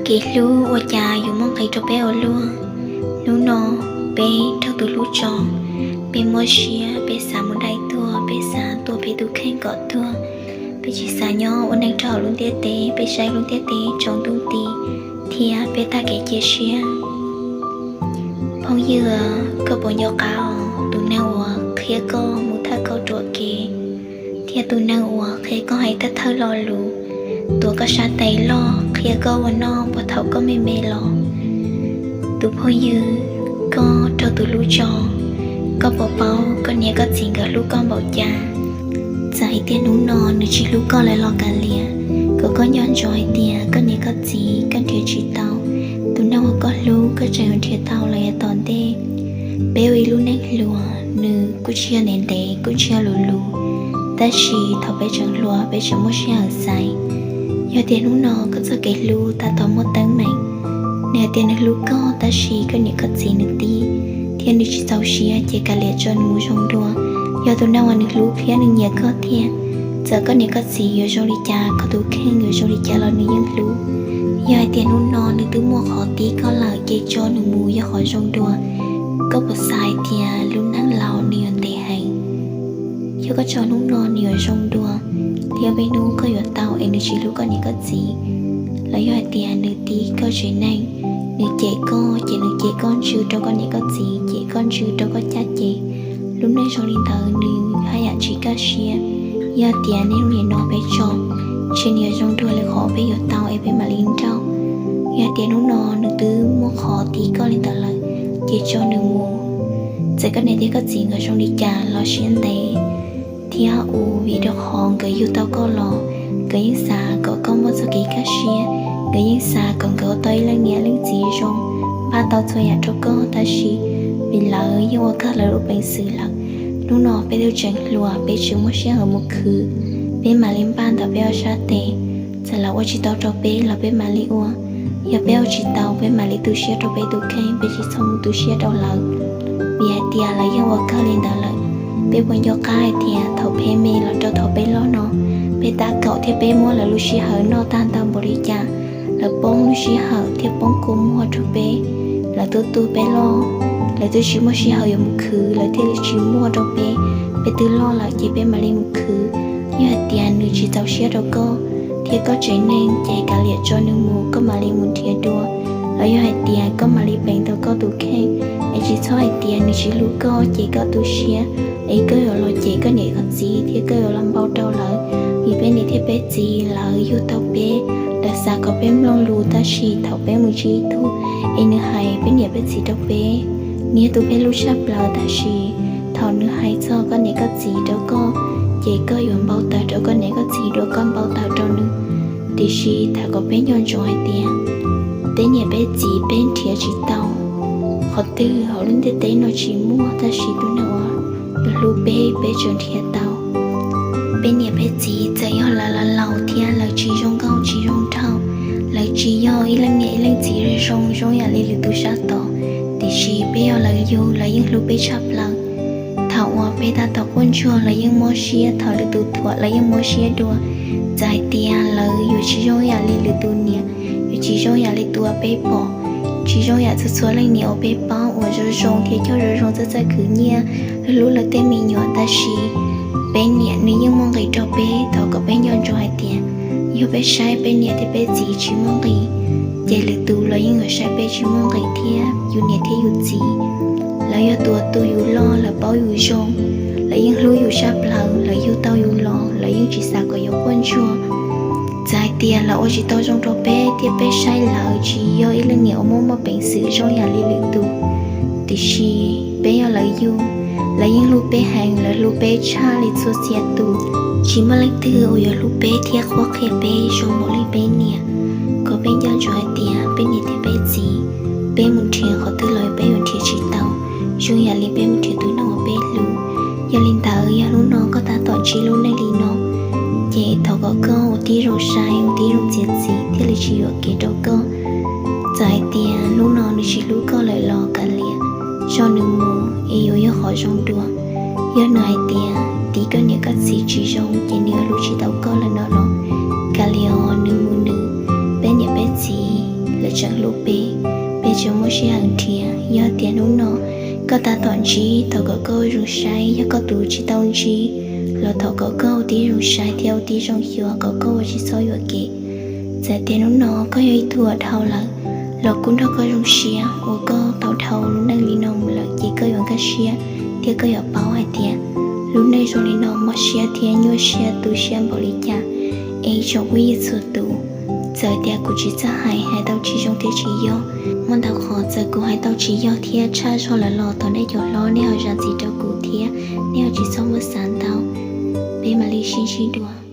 Kev hlub ua cas yuav muaj nqis rau peb ua luaj. Hnub no peb raug tus hlub tso, peb mob siab, peb xav mus dai tuag, peb xav tua peb tus kheej kom tuag. Peb tsis xav nyob ua neeg rau hauv lub ntiaj teb, peb saib lub ntiaj teb tsaus ntuj nti thiab peb tag kev cia siab. Phooj ywg, koj puas nco qab os, tus neeg uas qhia koj mus thawj koj ruam kev, thiab tus neeg uas qhia koj hais thawj thawj lo lus, tuav koj sab tes loj, qhia koj ua noj puag thaum koj me me los? Tus phooj ywg, koj raug tus hlub tso, koj puas paub koj niam koj txiv nkawd hlub koj npaum cas? Txawm hais tias hnub no nws tsis hlub koj lawm los kav liam, kom koj nco ntsoov hais tias koj niam koj txiv koj nrhiav tsis tau, tus neeg uas koj hlub koj tseem yuav nrhiav tau los yav tom ntej. Peb ua ib lub neej hluas, nws kuj tsis yog ntev ntev, kuj tsis yog luv luv, tab sis thaum peb tseem hluas peb tseem muaj sij hawm xaiv. Yog tias hnub no koj txoj kev hlub tab tom muaj teeb meem, nws hais tias nws hlub koj tab sis koj niam koj txiv nws tib, thiab nws tsis txaus siab, ces kav liam tso nws mus zoo dua. Yog tus neeg uas nws hlub thiab nws nyiam koj tiag, txawm koj niam koj txiv yuav zoo li cas, koj tus kheej yuav zoo li cas los nws yeej hlub. Yog hais tias hnub no nws twb muaj qhov tib koj lawm, ces tso nws mus yog qhov zoo dua. Koj puas xav hais tias lub neej laus nws yuav ntev heev? Yog koj tso hnub no nws yuav zoo dua, thiab peb hnub koj yuav tau es nws tsis hlub koj niam koj txiv, los yog hais tias nws tib koj tsev neeg, nws cem koj ces nws cem koj ntsws rau koj niam koj txiv, cem koj ntsws rau koj caj ces, lub neej zoo li ntawd nws haj yam tsis kaj siab. Yog tias nej hnub no peb tso, ntshe nws yuav zoo dua li qhov peb yuav tau es peb mam li nrauj. Yog tias hnub no nws twb muaj qhov tib koj li ntawd lawm, ces tso nws mus. Txawm koj niam thiab koj txiv nkawd zoo li cas los siab ntev thiab ua vim rau qhov nkawd yug tau koj los, nkawd yeej xav kom koj muaj txoj kev kaj siab, nkawd yeej xav kom nkawd ua tau ib leej niam leej txiv zoo, npaj tau txhua yam rau koj, tab sis vim lawv yeej ua kawg lawv lub peev xwm lawm. Hnub no peb twb tseem hluas, peb tseem muaj sij hawm mus khwv, peb mam li npaj ntawm peb ob sab tes. Txawm lawv ua tsis tau rau peb los peb mam li ua, yog peb ua tsis tau peb mam li tu siab rau peb tus kheej, peb tsis txhob mus tu siab rau lawv, vim hais tias lawv yeej ua kawg li ntawd lawm. Peb puas nco qab hais tias thaum peb me los rau thaum peb loj no, peb tab kaum thiab peb muab lawv lub sij hawm noj tag ntau npaum li cas, lawv poob lub sij hawm thiab poob kua muag rau peb, lawv tuaj tu peb loj, lawv twb tsis muaj sij hawm yuav mus khwv, lawv thiaj li tsis muaj rau peb. Peb twb loj lawm ces peb mam li mus khwv. Yog hais tias nws tsis txaus siab rau koj thiab koj tsev neeg, ces kav liam tso nws mus, koj mam li mus nrhiav dua. Los yog hais tias koj mam li peem tau koj tus kheej, es tsis txhob hais tias nws tsis hlub koj ces koj tu siab, es koj yuav los cem koj niam koj txiv thiab koj yuav los npau rau lawv. Vim peb niam thiab peb txiv lawv yug tau peb, lawv xav kom peb mloog lus, tab sis thaum peb mus ntsib ib tug es nws hais peb niam peb txiv rau peb, nws yog tus peb hlub tshaj plaws, tab sis thaum nws hais txog koj niam koj txiv rau koj, ces koj yuav npau taws rau koj niam koj txiv dua koj npau taws rau nws. Tiam sis thov kom peb nco ntsoov hais tias peb niam peb txiv peb nrhiav tsis tau qhov twg hauv lub ntiaj teb no tsis muaj, tab sis tus neeg uas yuav hlub peb, peb tseem nrhiav tau. Peb niam peb txiv txawm yog lawv laus laus thiab lawv tsis zoo nkauj tsis zoo nraug, lawv tsis yog ib leej niam ib leej txiv zoo zoo yam li lwm tus sab tod, tiam sis peb yog lawv yug, lawv yeej hlub peb tshaj plaws. Thaum uas peb tab tom quaj ntsuag lawv yeej mob siab, thaum lwm tus thuam lawv yeej mob siab dua. Txawm hais tias lawv yuav tsis zoo yam li lwm tus niam, yuav tsis zoo yam li tus uas peb pom, tsis zoo yam txhua txhua leej niam uas peb paub uas zoo zoo thiab coj zoo zoo txawj txawj khwv nyiaj, hlub hlub lawv tej me nyuam, tab sis peb niam nws yeej muaj nqis rau peb. Thov kom peb nco ntsoov hais tias yog peb saib peb niam thiab peb txiv tsis muaj nqis, ces lwm tus los yeej yuav saib peb tsis muaj nqis thiab. Yus niam thiab yus txiv, lawv yog tus uas tu yus loj, lawv paub yus zoo, lawv yeej hlub yus tshaj plaws, lawv yug tau yus los lawv yeej tsis xav kom yus quaj ntsuag. Txawm hais tias lawv ua tsis tau zoo rau peb thiab peb saib lawv tsis yog ib leej niam uas muaj muaj peev xwm zoo yam li lwm tus, tiam sis peb yog lawv yug, lawv yeej hlub peb heev, lawv hlub peb tshaj li txhua txhia tus. Tsis muaj leej twg uas yuav hlub peb thiab qhuab qhia peb zoo npaum li peb niam. Kom peb nco ntsoov hais tias peb niam thiab peb txiv, peb mus nrhiav qhov twg los peb yuav nrhiav tsis tau zoo yam li peb mus nrhiav tus neeg uas peb hlub. Yog li ntawd, yog hnub no koj tab tom ntsib lub neej li no, ces thov kom koj ua tib zoo saib, ua tib zoo txiav txim thiaj li tsis yuam kev rau koj. Txawm hais tias hnub no nws tsis hlub koj lawm los kav liam, tso nws mus es yuav yog qhov zoo dua. Yog nws hais tias tiv koj niam koj txiv tsis zoo ces nws yuav hlub tsis tau koj lawm no los kav liam, nws mus nws. Peb niam peb txiv tseem hlub peb, peb tseem muaj sij hawm nrhiav. Yog tias hnub no koj tab tom ntsib, thov kom koj ua zoo saib. Yog koj tus tsis tau ntsib los thov kom koj ua tib zoo saib thiab ua tib zoo xyuas kom koj ua tsis txhob yuam kev. Txawm tias hnub no koj yog ib tug uas dhau lawm los kuj nrog koj zoo siab uas koj tau dhau lub neej li no mus lawm ces koj yuav nkag siab thiab koj yuav paub hais tias lub neej zoo li no mob siab thiab nyuaj siab tu siab npaum li cas. Es tsoom phooj ywg txhua tus, txawm tias kuv tsis txawj hais, hais tau tsis zoo thiab tsis yog, muaj ntau qhov txawm kuv hais tau tsis yog thiab tshaj zog lawm los thov nej cov hlob nej ho zam txim rau kuv thiab nej ho tsis txhob muab xav ntau. Peb mam li sib ntsib dua.